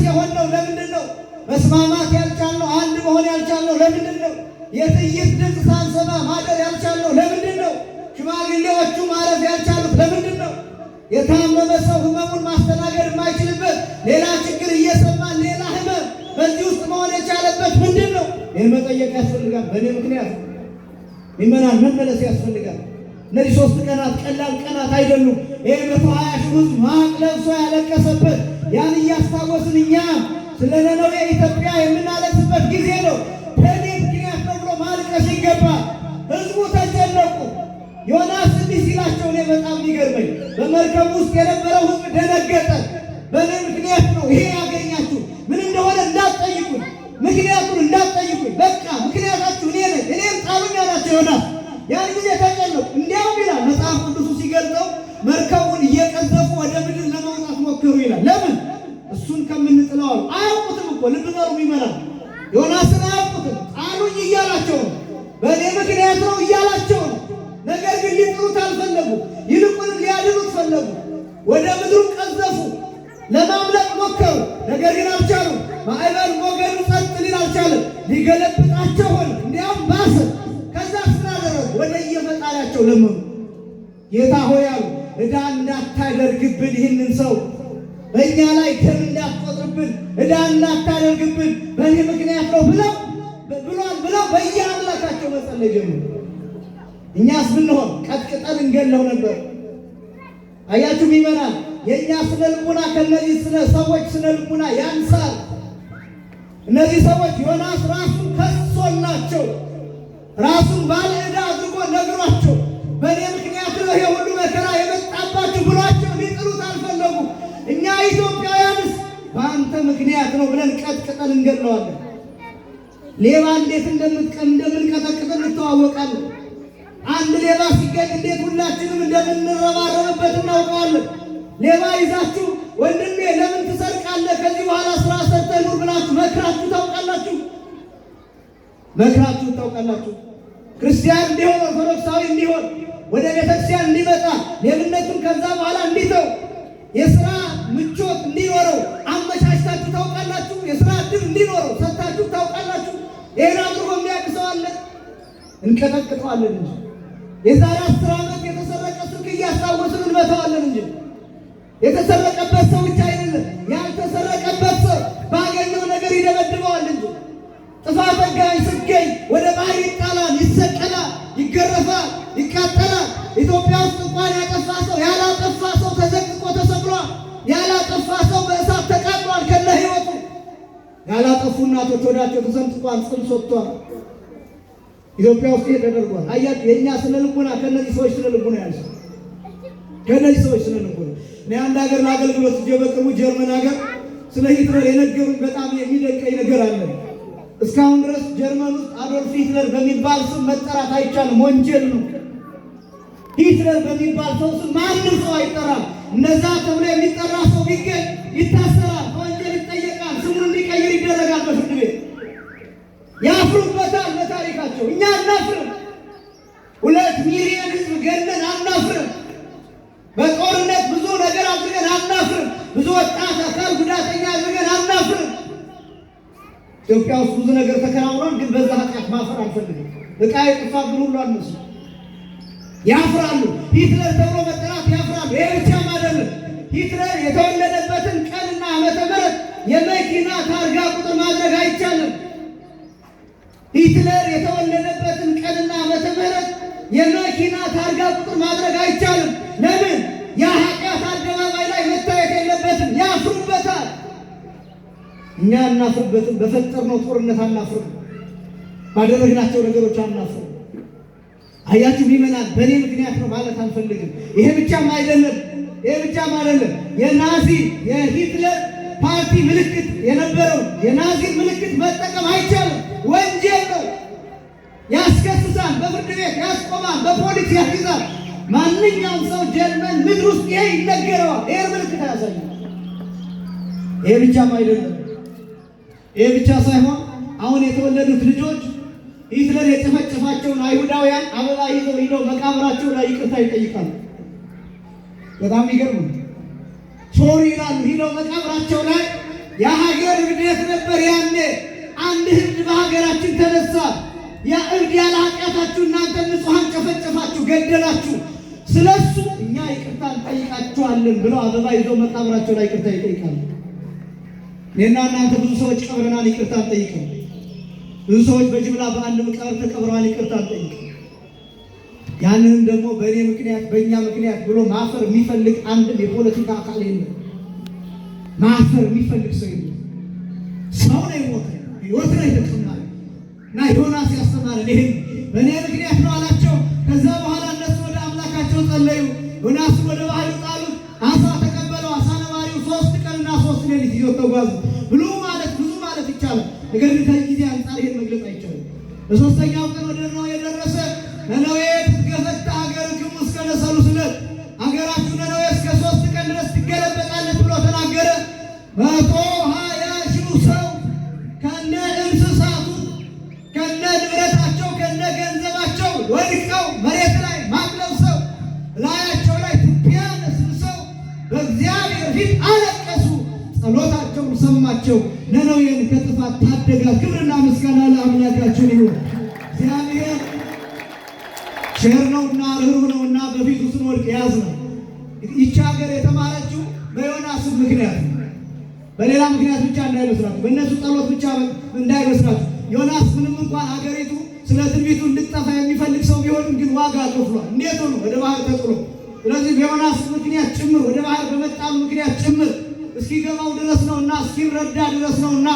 የሆነው ለምንድን ነው? መስማማት ያልቻልነው፣ አንድ መሆን ያልቻልነው ለምንድን ነው? የጥይት ድምፅ ሳንሰማ ማደር ያልቻልነው ለምንድን ነው? ሽማግሌዎቹ ማረፍ ያልቻሉት ለምንድን ነው? የታመመ ሰው ህመሙን ማስተናገድ የማይችልበት፣ ሌላ ችግር እየሰማን ሌላ ህመም በዚህ ውስጥ መሆን የቻለበት ምንድን ነው? ይህን መጠየቅ ያስፈልጋል። በእኔ ምክንያት ምዕመናን መመለስ ያስፈልጋል። እነዚህ 3 ቀናት ቀላል ቀናት አይደሉም። ይህ 120,000 ህዝብ ማቅ ለብሶ ያለቀሰበት፣ ያን እያስታወስን እኛ ስለ ነነዌ ኢትዮጵያ የምናለቅስበት ጊዜ ነው። በእኔ ምክንያት ነው ብሎ ማልቀስ ይገባል። ህዝቡ ተጨነቁ። ዮናስ እንዲህ ሲላቸው እኔ በጣም የሚገርመኝ፣ በመርከብ ውስጥ የነበረው ህዝብ ደነገጠ። በእኔ ምክንያት ነው ይሄ ያገኛችሁ፣ ምን እንደሆነ እንዳትጠይቁኝ፣ ምክንያቱን እንዳትጠይቁኝ፣ በቃ ምክንያታችሁ እኔ ነኝ፣ እኔም ጣሉኝ አላቸው ዮናስ። ያን ጊዜ ተጨነቁ። እንዲያውም ይላል መጽሐፍ ቅዱሱ ሲገልጠው፣ መርከቡን እየቀዘፉ ወደ ምድር ለማውጣት ሞከሩ ይላል። ለምን? እሱን ከምንጥለው አሉ። አያውቁትም እኮ፣ ልብ በሉ ይመራል። ዮናስን አያውቁትም። ጣሉኝ እያላቸው ነው። በእኔ ምክንያት ነው እያላቸው ነው። ነገር ግን ሊጥሉት አልፈለጉ። ይልቁንም ሊያድኑት ፈለጉ። ወደ ምድሩ ቀዘፉ። ለማምለጥ ሞከሩ። ነገር ግን አልቻሉም። ማዕበል ሞገዱ ጸጥ ሊል አልቻለም። ሊገለብጣቸው ሆነ። እንዲያውም ባሰ። ከዛ ምን አደረጉ? ወደ የፈጣሪያቸው ለመኑ። ጌታ ሆይ አሉ፣ ዕዳ እንዳታደርግብን፣ ይህንን ሰው በእኛ ላይ ደም እንዳትቆጥርብን፣ ዕዳ እንዳታደርግብን፣ በእኔ ምክንያት ነው ብለው ብሏል ብለው በየአምላካቸው መጸለይ ጀመሩ። እኛስ ብንሆን ቀጥቅጠን እንገለው ነበር። አያችሁ ምዕመናን፣ የእኛ ስነ ልቡና ከነዚህ ስነ ሰዎች ስነ ልቡና ያንሳል። እነዚህ ሰዎች ዮናስ ራሱን ከሶላቸው፣ ራሱን ባለ ዕዳ አድርጎ ነግሯቸው፣ በእኔ ምክንያት ነው ይሄ ሁሉ መከራ የመጣባችሁ ብሏቸው ሊጥሉት አልፈለጉም። እኛ ኢትዮጵያውያንስ በአንተ ምክንያት ነው ብለን ቀጥቅጠን እንገለዋለን። ሌባ እንዴት እንደምንቀጠቅጥ እንተዋወቃለን። አንድ ሌባ ሲገኝ እንዴት ሁላችንም እንደምንረባረብበት እናውቀዋለን። ሌባ ይዛችሁ ወንድሜ ለምን ትሰርቃለህ? ከዚህ በኋላ ስራ ሰርተህ ኑር ብላችሁ መክራችሁ ታውቃላችሁ? መክራችሁ ታውቃላችሁ? ክርስቲያን እንዲሆን፣ ኦርቶዶክሳዊ እንዲሆን፣ ወደ ቤተክርስቲያን እንዲመጣ፣ ሌብነቱን ከዛ በኋላ እንዲተው፣ የስራ ምቾት እንዲኖረው አመቻችታችሁ ታውቃላችሁ? የስራ እድል እንዲኖረው ሰጥታችሁ ታውቃላችሁ? ይህን አድርጎ የሚያውቅ ሰው አለ? እንቀጠቅጠዋለን እንጂ፣ የዛሬ 10 ዓመት የተሰረቀ ስልክ እያስታወስን እንመታዋለን እንጂ። የተሰረቀበት ሰው ብቻ አይደለም፣ ያልተሰረቀበት ሰው ባገኘው ነገር ይደበድበዋል እንጂ። ጥፋተኛ ሲገኝ ወደ ባህር ይጣላል፣ ይሰቀላል፣ ይገረፋል፣ ይቃጠላል። ኢትዮጵያ ውስጥ እንኳን ያጠፋ ሰው፣ ያላጠፋ ሰው ተዘቅዝቆ ተሰቅሏል። ያላጠፋ ሰው በእሳት ተቃጥሏል ከነ ሕይወቱ። ያላጠፉ እናቶች ሆዳቸው ተሰንጥቋል፣ ጽንስ ወጥቷል። ኢትዮጵያ ውስጥ ይሄ ተደርጓል። አያችሁ፣ የእኛ ስነ ልቡና ከእነዚህ ሰዎች ስነ ልቡና ያንሳል። ከእነዚህ ሰዎች ስነ ልቡና። እኔ አንድ ሀገር ለአገልግሎት ሄጄ፣ በቅርቡ ጀርመን ሀገር፣ ስለ ሂትለር የነገሩኝ በጣም የሚደንቀኝ ነገር አለ። እስካሁን ድረስ ጀርመን ውስጥ አዶልፍ ሂትለር በሚባል ስም መጠራት አይቻልም፣ ወንጀል ነው። ሂትለር በሚባል ሰው ስም ማንም ሰው አይጠራም። እነዛ ተብሎ የሚጠራ ሰው ቢገኝ ይታሰራል፣ በወንጀል ይጠየቃል፣ ስሙን እንዲቀይር ይደረጋል በፍርድ ቤት። ያፍሩበታል በታሪካቸው። እኛ አናፍርም። 2 ሚሊዮን ህዝብ ገለን አናፍርም። በጦርነት ብዙ ነገር አድርገን አናፍርም። ብዙ ወጣት አካል ጉዳተኛ አድርገን አናፍርም። ኢትዮጵያ ውስጥ ብዙ ነገር ተከናውኗል፣ ግን በዛ ኃጢአት ማፈር አንፈልግም። ዕቃ የጠፋብን ሁሉ አንመስል። ያፍራሉ። ሂትለር ተብሎ መጠራት ያፍራሉ። ይሄ ብቻም አይደለም። ሂትለር የተወለደበትን ቀንና ዓመተ ምሕረት የመኪና ታርጋ ቁጥር ማድረግ አይቻልም። ሂትለር የተወለደበትን ቀንና ዓመተ ምሕረት የመኪና ታርጋ ቁጥር ማድረግ አይቻልም። ለምን? ያ ኃጢአት አደባባይ ላይ መታየት የለበትም። ያፍሩበታል። እኛ አናፍርበትም። በፈጠርነው ጦርነት አናፍርም። ባደረግናቸው ነገሮች አናፍርም። አያችሁ ምዕመናን፣ በእኔ ምክንያት ነው ማለት አንፈልግም። ይሄ ብቻም አይደለም። ይሄ ብቻም አይደለም። የናዚ የሂትለር ፓርቲ ምልክት የነበረው የናዚ ምልክት መጠቀም አይቻልም። ወንጀል ነው። ያስከስሳል፣ በፍርድ ቤት ያስቆማል፣ በፖሊስ ያስይዛል። ማንኛውም ሰው ጀርመን ምድር ውስጥ ይሄ ይነገረዋል። ይሄ ምልክት አያሳይም። ይሄ ብቻም አይደለም። ይሄ ብቻ ሳይሆን አሁን የተወለዱት ልጆች ሂትለር የጨፈጨፋቸውን አይሁዳውያን አበባ ይዘው ሂደው መቃብራቸው ላይ ይቅርታ ይጠይቃሉ። በጣም ይገርም። Sorry ይላሉ። ሂደው መቃብራቸው ላይ የሀገር እብደት ነበር ያኔ። አንድ እብድ በሀገራችን ተነሳ። ያ እብድ ያለ ኃጢአታችሁ እናንተ ንጹሐን ጨፈጨፋችሁ፣ ገደላችሁ። ስለሱ እኛ ይቅርታ እንጠይቃችኋለን ብለው አበባ ይዘው መቃብራቸው ላይ ይቅርታ ይጠይቃሉ። እኔና እናንተ ብዙ ሰዎች ቀብረናል፣ ይቅርታ አንጠይቅም። ብዙ ሰዎች በጅምላ በአንድ መቃብር ተቀብረዋል፣ ይቅርታ አንጠይቅም። ያንንም ደግሞ በእኔ ምክንያት በእኛ ምክንያት ብሎ ማፈር የሚፈልግ አንድም የፖለቲካ አካል የለም። ማፈር የሚፈልግ ሰው የለም። ሰው ነው የሞተ፣ ህይወት ነው የተቀማ እና ዮናስ ያስተማረን ይህን በእኔ ምክንያት ነው አላቸው። ከዛ በኋላ እነሱ ወደ አምላካቸው ጸለዩ። ዮናስን ወደ ባህሩ ጣሉት። አሳ ተቀበለው። አሳ ነባሪው 3 ቀንና 3 ሌሊት ይዞት ተጓዙ። ብሉ ማለት ብዙ ማለት ይቻላል። ነገር ግን ከጊዜ አንጻር ይሄን መግለጽ አይቻልም። በሶስተኛው ቀን ወደ ነነዌ የደረሰ ነነዌ ትትገፈታ ሀገርክሙ እስከ ነሰሉ ስለት፣ ሀገራችሁ ነነዌ እስከ 3 ቀን ድረስ ትገለበጣለች ብሎ ተናገረ። 120,000 ሰው ከነ እንስሳቱ፣ ከነ ንብረታቸው፣ ከነ ገንዘባቸው ወድቀው መሬት ላይ ማቅ ለብሰው፣ ላያቸው ላይ ትቢያ ነስንሰው በእግዚአብሔር ፊት አለቀሱ። ጸሎታቸውን ሰማቸው። ነነዌን ከጥፋት ታደጋት። ክብርና ምስጋና ለአምላካችን ይሁን። እግዚአብሔር ቸር ነውና ርኅሩህ ነውና በፊቱ ስንወድቅ ያዝናል። ይቺ ሀገር የተማረችው በዮናስ ምክንያት ነው። በሌላ ምክንያት ብቻ እንዳይመስላችሁ፣ በእነሱ ጸሎት ብቻ እንዳይመስላችሁ። ዮናስ ምንም እንኳን ሀገሪቱ ስለ ትንቢቱ እንድትጠፋ የሚፈልግ ሰው ቢሆንም ግን ዋጋ ከፍሏል። እንዴት ሆኖ? ወደ ባህር ተጥሎ። ስለዚህ በዮናስ ምክንያት ጭምር፣ ወደ ባህር በመጣሉ ምክንያት ጭምር፣ እስኪገባው ድረስ ነውና፣ እስኪረዳ ድረስ ነውና፣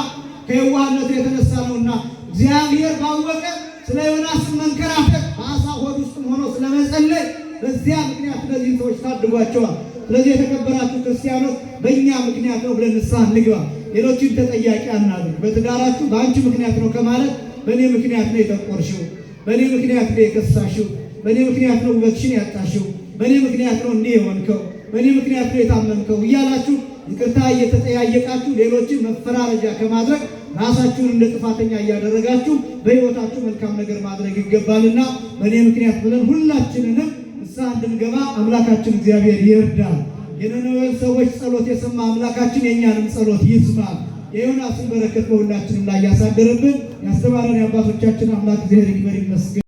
ከየዋህነቱ የተነሳ ነውና፣ እግዚአብሔር ባወቀ ስለ ዮናስ መንከራተት፣ በአሳ ሆድ ውስጥም ሆኖ ስለመጸለይ በዚያ ምክንያት እነዚህን ሰዎች ታድጓቸዋል። ስለዚህ የተከበራችሁ ክርስቲያኖች፣ በእኛ ምክንያት ነው ብለን ንስሐ እንግባ። ሌሎችን ተጠያቂ አናድርግ። በትዳራችሁ በአንቺ ምክንያት ነው ከማለት በእኔ ምክንያት ነው የጠቆርሽው፣ በእኔ ምክንያት ነው የከሳሽው፣ በእኔ ምክንያት ነው ውበትሽን ያጣሽው፣ በእኔ ምክንያት ነው እንዲህ የሆንከው፣ በእኔ ምክንያት ነው የታመምከው እያላችሁ ይቅርታ እየተጠያየቃችሁ ሌሎችን መፈራረጃ ከማድረግ ራሳችሁን እንደ ጥፋተኛ እያደረጋችሁ በሕይወታችሁ መልካም ነገር ማድረግ ይገባልና በእኔ ምክንያት ብለን ሁላችንንም ንስሐ እንድንገባ አምላካችን እግዚአብሔር ይርዳል። የነነዌን ሰዎች ጸሎት የሰማ አምላካችን የእኛንም ጸሎት ይስማ። የዮናስን በረከት በሁላችንም ላይ ያሳደረብን፣ ያስተማረን የአባቶቻችን አምላክ እግዚአብሔር ይክበር ይመስገን።